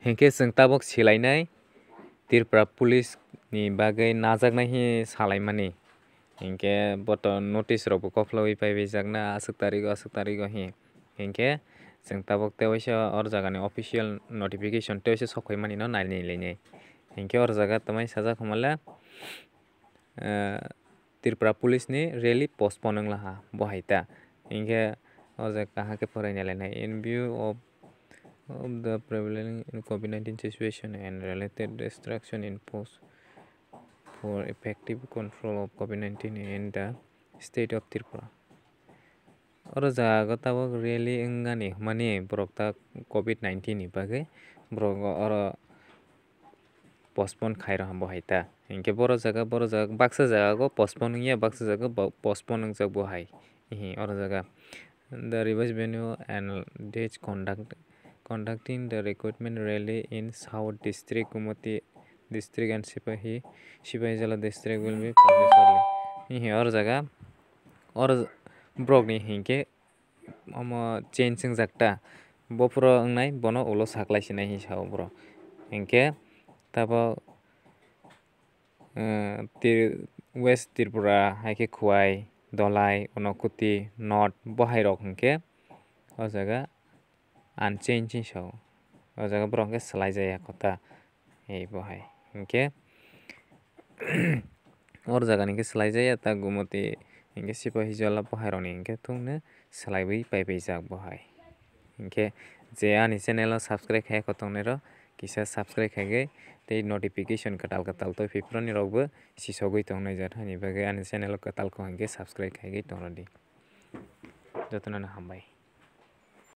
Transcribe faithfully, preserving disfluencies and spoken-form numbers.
Hinkhe chwng tabuk silainai Tripura Police ni bagwi najaknai hi salaimani. Hinkhe boto notice rokbo kophlowi paibai jakna aswk tarigo aswk tarigo hi. Hinkhe chwng tabuk tei waisa or jagani official notification tei waisa sokphaimani no nailailainai. Hinkhe or jaga tamai sajak hwnmale, eh, Tripura Police ni rally postpone wnglaha bo hai ta. Hinkhe o jaga kaham khe phwrwngna lainai. In view of, of the prevailing COVID nineteen situation and related restriction imposed for effective control of COVID nineteen in the state of Tripura. Oro jaga tabuk rally wngmani hwnmani borok ta COVID nineteen ni bagwi borok oro postpone khairokha bo hai ta. Hinkhe boro jaga, boro jaga, baksa jaga o postpone wngya, baksa jaga o bo-, postpone wngjak bo hai. Hihi, oro jaga. The revised venue and dates conduct, conducting the recruitment rally in South District, Gumoti District and Sipahi, Sipahi Jala District will be published early. Hihi, oro jaga, oro borok ni hinkhe omo change wngjak ta. Bophuro wngnai, bono ulo saklai sinai hinwi sao borok. Hinkhe tabuk, eh, Tri-, West Tripura, hai khe Khowai, Dholai, Unakoti, North, bo hai rok hinkhe o jaga unchange hinwi sao. O jaga borok hinkhe swlaijaya kho ta. Ei bo hai. Hinkhe or jaga ni hinkhe swlaijaya ta Gumoti hinkhe Sipahi Jala bo hai rok ni hinkhe thungno swlaiwi paipaijak bo hai. Hinkhe je ani channel o subscribe khai kho tongnai rok kisa subscribe khaigwi tei notification kwtal kwtal toi phiphroni rokbo sisogwi tongnai jat hani bagwi ani channel o kwtal kho hinkhe subscribe khaigwi tongrodi. Jotono no hambai.